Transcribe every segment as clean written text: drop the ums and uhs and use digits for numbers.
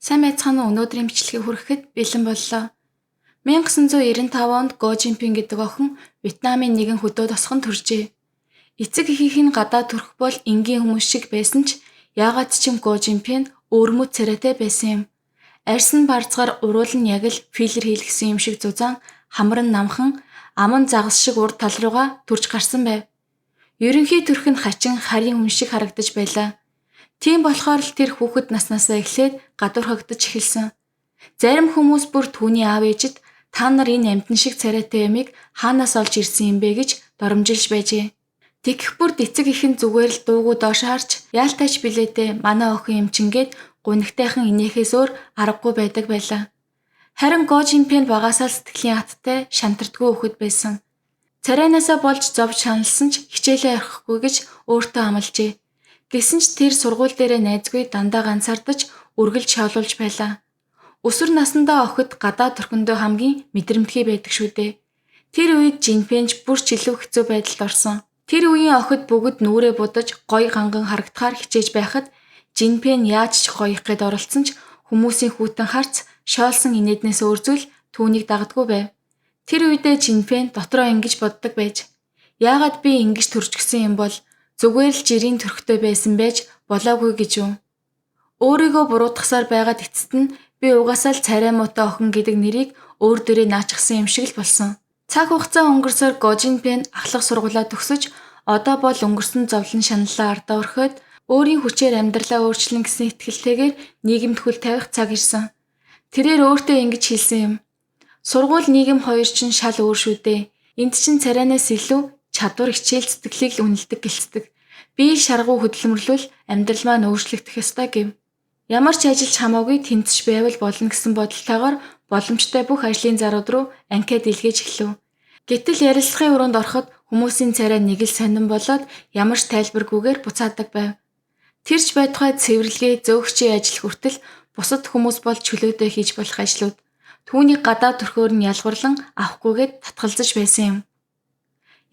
Сайн байцгаана уу, өнөөдрийн бичлэгийг хүрэхэд бэлэн боллоо. 1995 онд Го Жинпин гэдэг охин Вьетнамын нэгэн хөдөө тосгонд төржээ. Эцэг эхийнх нь гадаа төрөх бол энгийн хүмүүс шиг байсан ч яагаад ч юм Го Жинпин өвөрмөц царайтай байсан юм. Арьс нь барзгаар, уруул нь яг л филлер хийлгэсэн юм шиг зузаан, хамар нь намхан, ам нь загас шиг урд тал руугаа төрж гарсан байв. Ерөнхий төрх нь хачин харийн хүн шиг харагдаж байлаа. Тийм болохоор л тэр хүүхэд наснаасаа эхлээд гадуурхагдаж эхэлсэн. Зарим хүмүүс бүр түүний аав ээжид та нар энэ амьтан шиг царайтай юмыг хаанаас олж ирсэн юм бэ гэж доромжилж байжээ. Тэгэх бүрд эцэг эх нь зүгээр л дуугүй доош харж яалтайч билээдээ манай охин юм чинь гээд гунигтайхан инээхээс өөр аргагүй байдаг байлаа. Харин Го Жинпин багасаа л сэтгэлийн аттай, шантардгүй өхөд байсан. Царайнаасаа болж зовж шаналсан ч хичээлээ орхихгүй гэж өөртөө амлажээ. Гэсэн ч тэр сургууль дээрээ найзгүй дандаа ганцаардаж үргэлж шоолуулж байлаа. Өсвөр насндаа охид гадаа төрхөндөө хамгийн мэдрэмтгий байдаг шүү дээ. Тэр үед Жинпенж бүр ч илүү хэцүү байдалд орсон. Тэр үеийн охид бүгд нүрээ будаж гоё ганган харагдахаар хичээж байхад Жинпен яаж ч гоёх гээд оролдсон ч хүмүүсийн хүйтэн харц, шоолсон инээднээс өөр зүйл түүнийг дагдаггүй байв. Тэр үедээ Жинпен дотроо ингэж боддог байж: "Яагаад би ингэж төрчихсөн юм бол, зүгээр л жирийн төрхтэй байсан байж болоогүй гэж юу?" Өөрийгөө буруутгасаар байгаад эцэст нь би угаасаа л царай муутай охин гэдэг нэрийг өөр дөрөө наачсан юм шиг л болсон. Цаг хугацаа өнгөрсөөр Го Жинпен ахлах сургуулаа төгсөж, одоо бол өнгөрсөн зовлон шаналлаа ардаа орхиод өөрийн хүчээр амьдралаа өөрчилнө гэсэн итгэлтэйгээр нийгэмд хөл тавих цаг ирсэн. Тэрээр өөртөө ингэж хэлсэн юм: "Сургууль, нийгэм хоёр чинь шал өөр шүү дээ. Энд чинь царайнаас илүү чадвар, хичээл зүтгэлийг л үнэлдэг гэлцдэг. Би л шаргуу хөдөлмөрлвөл амьдрал маань өөрчлөгдөх ёстой" гэв. Ямар ч ажиллаж хамаагүй тэнцэж байвал болно гэсэн бодолтойгоор боломжтой бүх ажлын зарууд руу анкет илгээж эхлэв. Гэтэл ярилцлагын өрөөнд ороход хүмүүсийн царай нэг л сонин болоод ямар ч тайлбаргүйгээр буцаадаг байв. Тэр ч байтугай цэвэрлэгээ, зөөгчийн ажил хүртэл бусад хүмүүс бол чөлөөтэй хийж болох ажлууд. Түүнийг гадаа төрхөөр нь ялгаварлан авахгүйгээд татгалзаж байсан юм.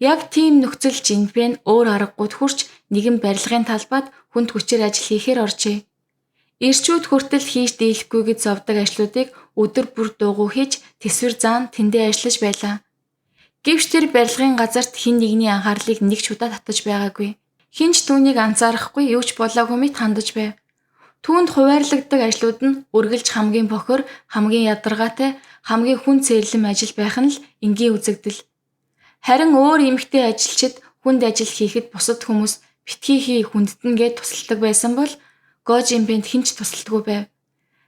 Яг тийм нөхцөл Жинпен өөр аргагүйд хүрч нэгэн барилгын талбайд хүнд хүчээр ажил хийхээр оржээ. Эрчүүд хүртэл хийж дийлэхгүй гэж зовдог ажлуудыг өдөр бүр дуугүй хийж тэсвэр заан тэндээ ажиллаж байлаа. Гэвч тэр барилгын газарт хэн нэгний анхаарлыг нэг ч удаа татаж байгаагүй. Хэн ч түүнийг анзаарахгүй, юу ч болоогүй мэт хандаж байв. Түүнд хуваарлагддаг ажлууд нь үргэлж хамгийн бохир, хамгийн ядаргаатай, хамгийн хүнд цээрлэм ажил байх нь л энгийн үзэгдэл. Харин өөр эмэгтэй ажилчид хүнд ажил хийхэд бусад хүмүүс битгий хий, хүндэтнэ гээд тусалдаг байсан бол Го Жинпэнд хэн ч тусалдаггүй байв.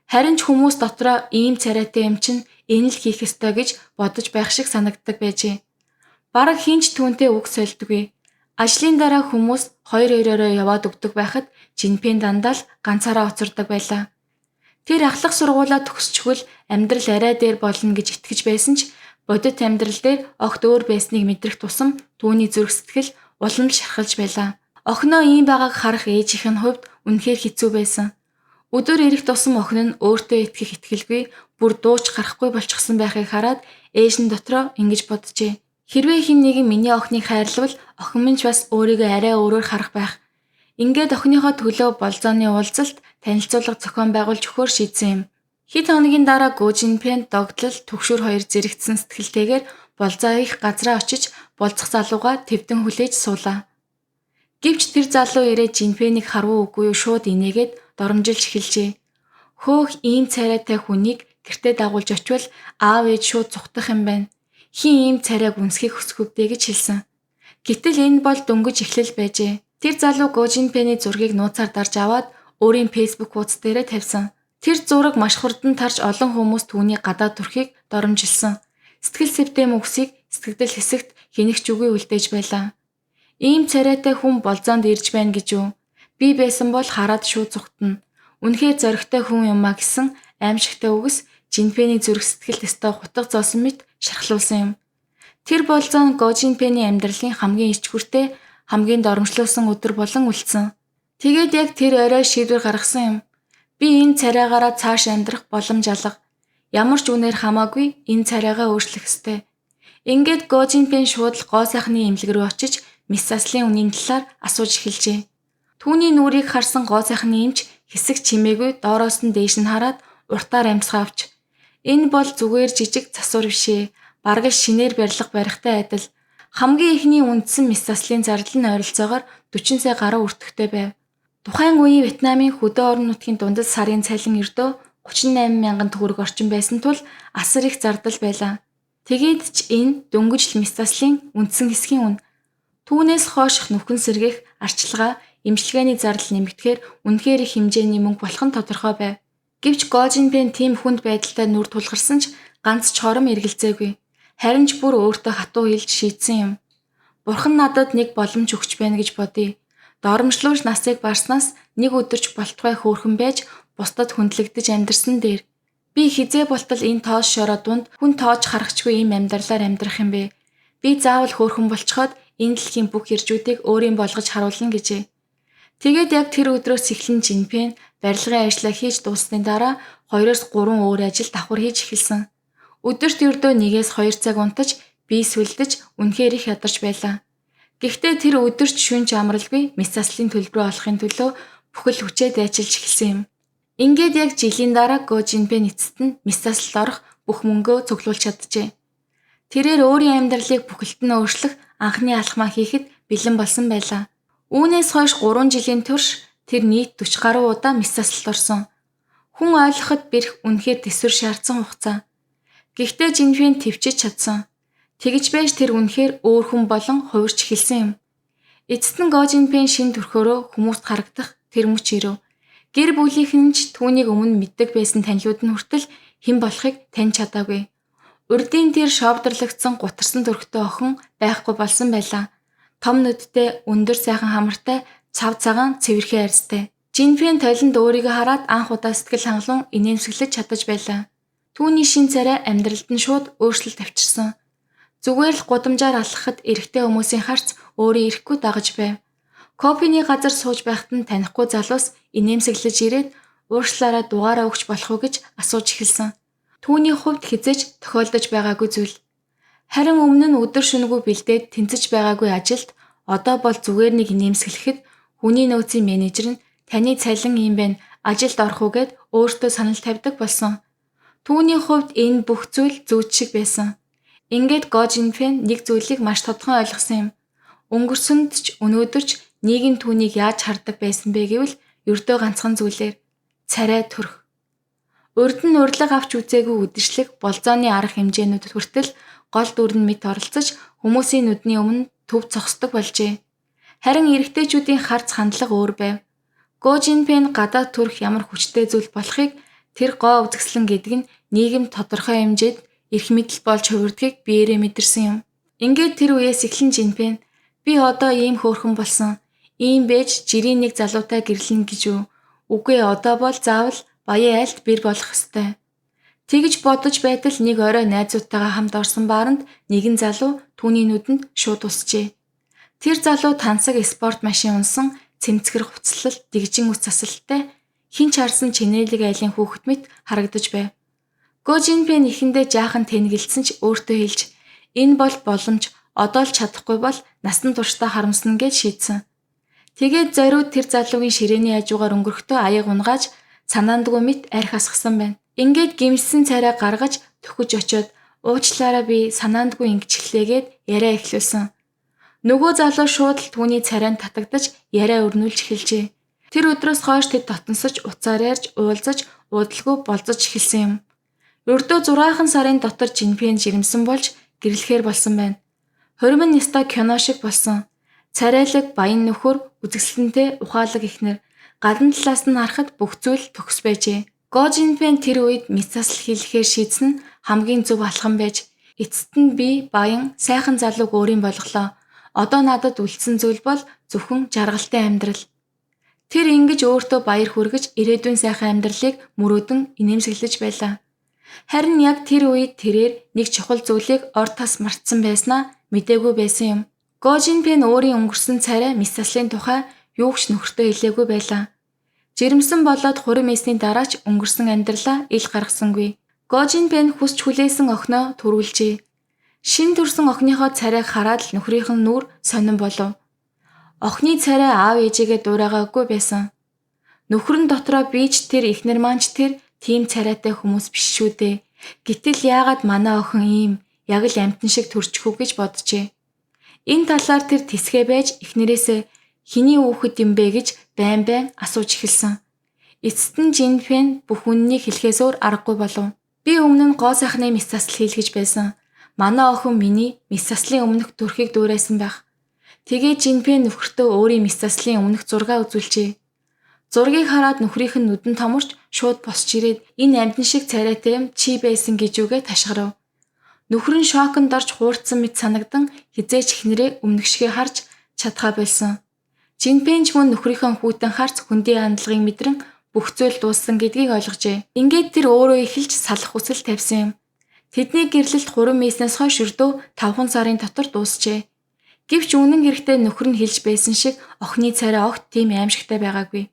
Харин ч хүмүүс дотроо ийм царайтай юм чинь энэ л хийх ёстой гэж бодож байх шиг санагддаг байжээ. Бараг хэн ч түүнтэй үг сольдоггүй. Ажлын дараа хүмүүс хоёр хоёроороо яваад өгдөг байхад Жинпэн дандаа л ганцаараа хоцордог байлаа. Тэр ахлах сургуулаа төгсчихвөл амьдрал арай дээр болно гэж итгэж байсан ч бодит амьдрал дээр огт өөр байсныг мэдрэх тусам түүний зүрх сэтгэл улам л шархалж байлаа. Охиноо ийм байгааг харах ээжийнх нь хувьд үнэхээр хэцүү байсан. Өдөр ирэх тусам охин нь өөртөө итгэх итгэлгүй, бүр дуу ч гарахгүй болчихсон байхыг хараад ээж нь дотроо ингэж боджээ: "Хэрвээ хэн нэгэн миний охиныг хайрлавал охин минь ч бас өөрийгөө арай өөрөөр харах байх." Ингээд охиныхоо төлөө болзооны уулзалт, танилцуулга зохион байгуулж өгөхөөр шийдсэн юм. Хэд хоногийн дараа Го Жинпен догдлол, түгшүүр хоёр зэрэгцсэн сэтгэлтэйгээр болзоо их газраа очиж болзох залуугаа тэвдэн хүлээж суулаа. Гэвч тэр залуу ирээд Жинпенийг харав уу, үгүй юу шууд инээгээд доромжилж эхэлжээ. "Хөөх, ийм царайтай хүнийг гэртээ дагуулж очивол аав ээж шууд зугтах юм байна. Хэн ийм царайг үнсэхийг хүсэх вэ гэж хэлсэн. Гэтэл энэ бол дөнгөж эхлэл байжээ. Тэр залуу Го Жинпений зургийг нууцаар дарж аваад өөрийн Facebook хуудас дээрээ тавьсан. Тэр зураг маш хурдан тарж олон хүмүүс түүний гадаа төрхийг доромжилсан. Сэтгэл сэвтэм үгсийг сэтгэгдэл хэсэгт хэнэх ч үгүй үлдээж байлаа. "Ийм царайтай хүн болзоонд ирж байна гэж юу? Би байсан бол хараад шууд зугтана. Үнэхээр зоригтой хүн юм а" гэсэн аимшигтай үгс Жинпений зүрх сэтгэлд ёстой хутга зоосон мэт шархлуулсан юм. Тэр болзоо нь Го Жинпений амьдралын хамгийн ичгүүртэй, хамгийн доромжлуулсан өдөр болон үлдсэн. Тэгээд яг тэр орой шийдвэр гаргасан юм. "Би энэ царайгаараа цааш амьдрах боломж алга. Ямар ч үнээр хамаагүй энэ царайгаа өөрчлөх ёстой." Ингээд Го Жинпен шууд л гоо сайхны эмнэлэг рүү очиж мэс заслын үнийн талаар асууж эхэлжээ. Түүний нүрийг харсан гоо сайхны эмч хэсэг чимээгүй доороос нь дээш нь хараад уртаар амьсгаа авч. Энэ бол зүгээр жижиг засвар биш ээ. Бараг л шинээр барилга барихтай адил. Хамгийн эхний үндсэн мэс заслын зардал нь ойролцоогоор 40 сая гаруй өртөгтэй байв. Тухайн үеийн Вьетнамын хөдөө орон нутгийн дундад сарын цалин ердөө 38 мянган төгрөг орчим байсан тул асар их зардал байлаа. Тэгээд ч энэ дөнгөж л мэс заслын үндсэн хэсгийн үнэ. Түүнээс хойших нүхэн сэргээх, арчилгаа, эмчилгээний зардал нэмэгдэхээр үнэхээр их хэмжээний мөнгө болох нь тодорхой байв. Гэвч Го Жинпен тийм хүнд байдалтай нүр тулгарсан ч ганц ч хором эргэлзээгүй. Харин ч бүр өөртөө хатуу хэлж шийдсэн юм. Бурхан надад нэг боломж өгч байна гэж бодъё. Доромжлуулж насыг барснаас нэг өдөрч болтугай хөөрхөн байж бусдад хүндлэгдэж амьдарсан дээр. Би хизээ болтол энэ тоос шороо дунд хүн тоож харахчгүй ийм амьдралаар амьдрах юм бэ? Би заавал хөөрхөн болцоход энэ дэлхийн бүх иржүүдийг өөрийн болгож харуулна гэжээ. Тэгээд яг тэр өдрөөс эхлэн Жинпен барилгын ажлаа хийж дууссаны дараа 2-3 өөр ажил давхар хийж эхэлсэн. Өдөрт ердөө 1-2 цаг унтаж бие сүлдэж үнэхээр их ядарч байлаа. Гэхдээ тэр өдөрч шүнж амралгүй мэс заслын төлбөрөө олохын төлөө бүхэл хүчээ дайчилж эхэлсэн юм. Ингээд яг жилийн дараа Го Жинпен эцэст нь мэс заслалд орох бүх мөнгөө цуглуулж чаджээ. Тэрээр өөрийн амьдралыг бүхэлд нь өөрчлөх анхны алхмаа хийхэд бэлэн болсон байлаа. Үүнээс хойш 3 жилийн турш тэр нийт 40 гаруй удаа мэс заслалд орсон. Хүн ойлгоход бэрх үнэхээр төсвөр шаардсан хугацаа. Гэхдээ Жинпен төвчж чадсан. Тэгж байж тэр үнэхээр өөр хүн болон хувирч эхэлсэн юм. Эцэст нь Го Жинпен шин төрхөөрөө хүмүүст харагдах тэр мөч ирэв. Гэр бүлийнх нь ч түүнийг өмнө мэддэг байсан танилуд нь хүртэл хэн болохыг таньж чадаагүй. Урдын тэр шовдорлогдсон гутарсан төрхтэй охин байхгүй болсон байлаа. Том нүдтэй, өндөр сайхан хамартай, цав цагаан цэвэрхэн арьстай. Жинпен толинд өөрийгөө хараад анх удаа сэтгэл хангалуун инээмсэглэж чадаж байлаа. Түүний шин царай амьдралд нь шууд өөрчлөлт авчирсан. Зүгээр л гудамжаар алхахад эрэгтэй хүмүүсийн харц өөрийн ирэхгүй дагаж байв. Кофений газар сууж байхад нь танихгүй залуус инээмсэглэж ирээд уушлаараа дугаараа өгч болох уу гэж асууж эхэлсэн. Түүний хувьд хизээж тохиолдож байгаагүй зүйл. Харин өмнө нь өдөр шөнөгүй бэлдээд тэнцэж байгаагүй ажилд одоо бол зүгээр нэг инээмсэглэхэд хүний нөөцийн менежер нь таны цалин ийм байна, ажилд орох уу гэд өөртөө санал тавьдаг болсон. Түүний хувьд энэ бүх зүйл зүйч шиг байсан. Ингээд Го Жинпен нэг зүйлийг маш тодхон ойлгосон юм. Өнгөрсөнд ч өнөөдөр ч нийгэм түүнийг яаж хардаг байсан бэ гэвэл ердөө ганцхан зүйлээр царай төрх. Урд нь урилга авч үзээгүй үдшилэг болзооны арга хэмжээнүүд хүртэл гол дүр нь мэт оролцож хүмүүсийн нүдний өмнө төв зогсдог болжээ. Харин эрэгтэйчүүдийн харц хандлага өөр байв. Го Жинпен гадаад төрх ямар хүчтэй зүйл болохыг тэр гоо үзэсгэлэн гэдэг нь нийгэмд тодорхой хэмжээд эрх мэдэл болж хувирдгийг биеэрээ мэдэрсэн юм. Ингээд тэр үеэс эхлэн Жинпен би одоо ийм хөөрхөн болсон. Ийм байж жирийн нэг залуутай гэрлэнэ гэж үү? Үгүй одоо бол заавал баян айлт бэр болох ёстой. Тэгж бодож байтал нэг орой найзуудтайгаа хамт орсон бааранд нэгэн залуу түүний нүдэнд шууд усжээ. Тэр залуу тансаг спорт машин унсан цэмцгэр хувцлал дэгжин үс засалтай хэн ч харсан чинээлэг айлын хүүхэд мэт харагдаж байв. Го Жинпен эхэндээ жаахан тэнэгэлсэн ч өөртөө хэлж энэ бол боломж одоо л чадахгүй бол насан туршдаа харамсна гэж шийдсэн. Тэгээд зориуд тэр залуугийн ширээний хажуугаар өнгөрөхдөө аяг унгааж санаандгүй мэт арх асгасан байна. Ингээд гимшсэн царай гаргаж төхөж очиод уучлаарай би санаандгүй ингэж эхлээгээд яриа эхлүүлсэн. Нөгөө залуу шууд л түүний царайнд татагдаж яриа өрнүүлж эхэлжээ. Тэр өдрөөс хойш тэд дотносож уцаар ярьж уулзаж уудалгүй болзож эхэлсэн юм. Ердөө 6 сарын дотор Жинпен жирэмсэн болж гэрлэхээр болсон байна. Хурим нь ёстой кино шиг болсон. Царайлаг баян нөхөр үзэсгэлэнтэй ухаалаг эхнэр гадна талаас нь харахад бүх зүйл төгс байжээ. Го Жинпен тэр үед мэс засал хийлгэхээр шийдсэн нь хамгийн зөв алхам байж эцэст нь би баян сайхан залууг өөрийн болголоо. Одоо надад үлдсэн зүйл бол зөвхөн жаргалтай амьдрал. Тэр ингэж өөртөө баяр хүргэж ирээдүйн сайхан амьдралыг мөрөөдөн инээмсэглэж байлаа. Харин яг тэр үед тэрээр нэг чухал зүйлийг ор тас мартсан байснаа мдээгүй байсан юм. Го Жинпен өөрийн өнгөрсөн царай мэс заслын тухай юу ч нөхөртөө хэлээгүй байлаа. Жирэмсэн болоод хурим ийсний дараа ч өнгөрсөн амьдралаа ил гаргасангүй. Го Жинпен хүсч хүлээсэн охиноо төрүүлжээ. Шин төрсэн охиныхоо царайг хараад л нөхрийнх нь нүур сонин болов. Охины царай аав ээжигээ дуурайгаагүй байсан. Нөхөр нь дотроо би ч тэр эхнэр маань ч тэр тийм царайтай хүмүүс биш шүү дээ. Гэтэл яагаад манай охин ийм яг л амьтан шиг төрчих үү гэж боджээ. Энэ талаар тэр тэсгээ байж эхнэрээсээ хэний хүүхэд юм бэ гэж байн байн асууж эхэлсэн. Эцэст нь Жинпен бүх үнэнийг хэлэхээс өөр аргагүй болов. Би өмнө нь гоо сайхны мэс засал хийлгэж байсан. Манай охин миний мэс заслын өмнөх төрхийг дүүрээсэн байх. Тэгээд Жинпен нөхөртөө өөрийн мэс заслын өмнөх зургаа үзүүлжээ. Зургийг хараад нөхрийнх нь нүдэн томорч шууд босч ирээд энэ амьтан шиг царайтай юм чи байсан гэж үгээ ташгарав. Нөхөр нь шоконд орж хуурцсан мэт санагдан хэзээ ч эхнэрээ өмнөх шигээ харж чадхаа болсон. Жинпен ч мөн нөхрийнхөө хүйтэн харц хөндийн хандлагыг мэдрэн бүх зүйл дууссан гэдгийг ойлгожээ. Ингээд тэр өөрөө эхэлж салах хүсэл тавьсан юм. Тэдний гэрлэлт 3 мессээс хойш өрдөө 5 сарын дотор дуусжээ. Гэвч үнэн хэрэгтээ нөхөр нь хэлж байсан шиг охины царай огт тийм аимшигтай байгаагүй.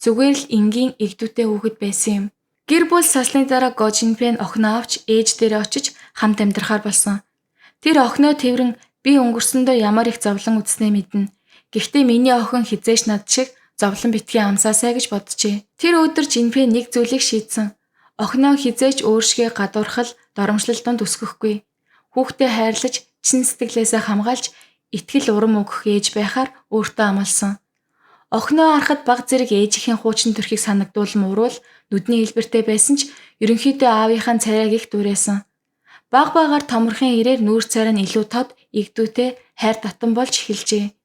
Зүгээр л энгийн эгдүүтэй хүүхэд байсан юм. Гэр бүл салсны дараа Го Жинпен охиноо авч ээж дээрээ очиж хамт амьдрахаар болсон. Тэр охиноо тэрэн би өнгөрсөндөө ямар их зовлон үзснээ мэднэ. Гэхдээ миний охин хэзээ ч над шиг зовлон битгий амсаасай гэж боджээ. Тэр өдөр Жинпен нэг зүйлийг шийдсэн. Охиноо хэзээ ч өөр шигээ гадуурхал, доромжлол дунд өсгөхгүй. Хүүхдээ хайрлаж, чин сэтгэлээсээ хамгаалж, итгэл урам өгөх ээж байхаар өөртөө амласан. Охиноо харахад баг зэрэг ээжийнхэн хуучин төрхийг санагдуулан уруул нүдний хэлбэртэй байсан ч ерөнхийдөө аавынхаа царайг их дүүрээсэн. Баг багаар томорхын ирээр нүүр царай нь илүү тод, эгдүүтэй, хайр татан болж эхэлжээ.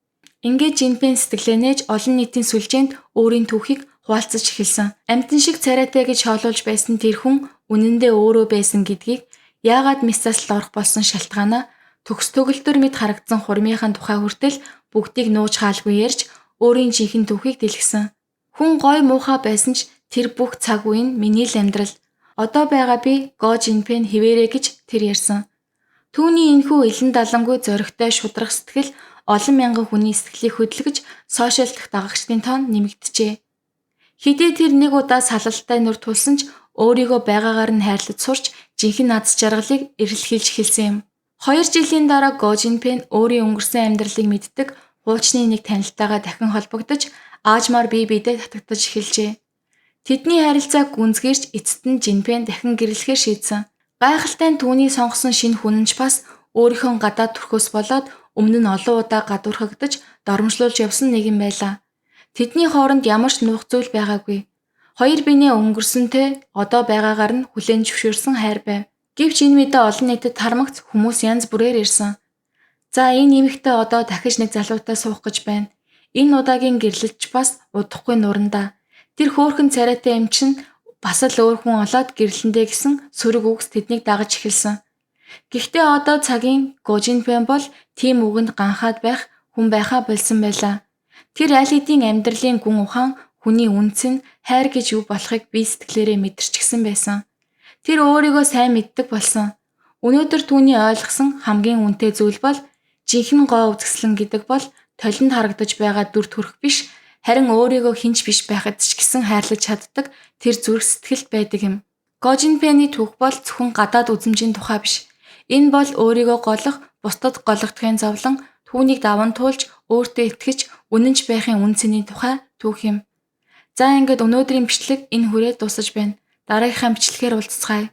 Ингээд Жинпен сэтгэлээ нээж олон нийтийн сүлжээнд өөрийн түүхийг хуваалцаж эхэлсэн. Амьтан шиг царайтай гэж шоолуулж байсан тэр хүн үнэндээ өөрөө байсан гэдгийг яагаад мэс заслалд орох болсон шалтгаанаа төгс төгөлдөр мэд харагдсан хурмынхаа тухай хүртэл бүгдийг нууж хаалгүй ярьж өөрийн жинхэнэ түүхийг дэлгэсэн. Хүн гой муухай байсан ч тэр бүх цаг үе нь миний л амьдрал. Одоо байгаа би Го Жинпен хэвээрээ гэж тэр ярьсан. Түүний энэхүү элен далангүй зоригтой шударга сэтгэл олон мянган хүний сэтгэлийг хөдөлгөж сошиал дахь дагагчдын тоон нэмэгджээ. Хэдий тэр нэг удаа салалтай нүр тулсан ч өөрийгөө байгаагаар нь хайрлаж сурч жинхэнэ аз жаргалыг эрэлхийлж эхэлсэн юм. 2 жилийн дараа Го Жинпен өөрийн өнгөрсөн амьдралыг мэддэг хуучны нэг танилтайгаа дахин холбогдож аажмаар бие биедээ татагдаж эхэлжээ. Тэдний харилцааг гүнзгийрч эцэст нь Жинпен дахин гэрлэхээр шийдсэн. Гайхалтай нь түүний сонгосон шинэ хүн нь ч бас өөрийнхөө гадаад төрхөөс болоод өмнө нь олон удаа гадуурхагдаж доромжлуулж явсан нэгэн байлаа. Тэдний хооронд ямар ч нуух зүйл байгаагүй. Хоёр биенээ өнгөрсөнтэй одоо байгаагаар нь хүлээн зөвшөөрсөн хайр байв. Гэвч энэ мэдээ олон нийтэд тарамгц хүмүүс янз бүрээр ирсэн. За энэ эмэгтэй одоо дахиж нэг залуутай суух гэж байна. Энэ удаагийн гэрлэлч бас удахгүй нурандаа. Тэр хөөхөн царайтай юм чинь бас л өөр хүн олоод гэрлэндээ гэсэн сөрөг үгс тэднийг дагаж эхэлсэн. Гэхдээ одоо цагийн Го Жинпен бол тийм үгэнд ганхаад байх хүн байхаа болсон байлаа. Тэр аль хэдийн амьдралын гүн ухаан хүний үнц нь хайр гэж юу болохыг бие сэтгэлээрээ мэдэрчихсэн байсан. Тэр өөрийгөө сайн мэддэг болсон. Өнөөдөр түүний ойлгосон хамгийн үнэтэй зүйл бол жинхэнэ гоо үзэсгэлэн гэдэг бол толинд харагдаж байгаа дүр төрх биш, харин өөрийгөө хинч биш байхад ч гэсэн хайрлаж чаддаг тэр зүрх сэтгэлд байдаг юм. Го Жинпений түүх бол зөвхөн гадаад үзмжийн тухай биш. Энэ бол өөрийгөө голох, бусдад гологдохын зовлон, түүнийг даван туулж, өөртөө итгэж, үнэнч байхын үн цэний тухай түүх юм. За ингээд өнөөдрийн бичлэг энэ хүрээд дуусаж байна. Дараагийнхаа бичлэгээр уулзцгаая.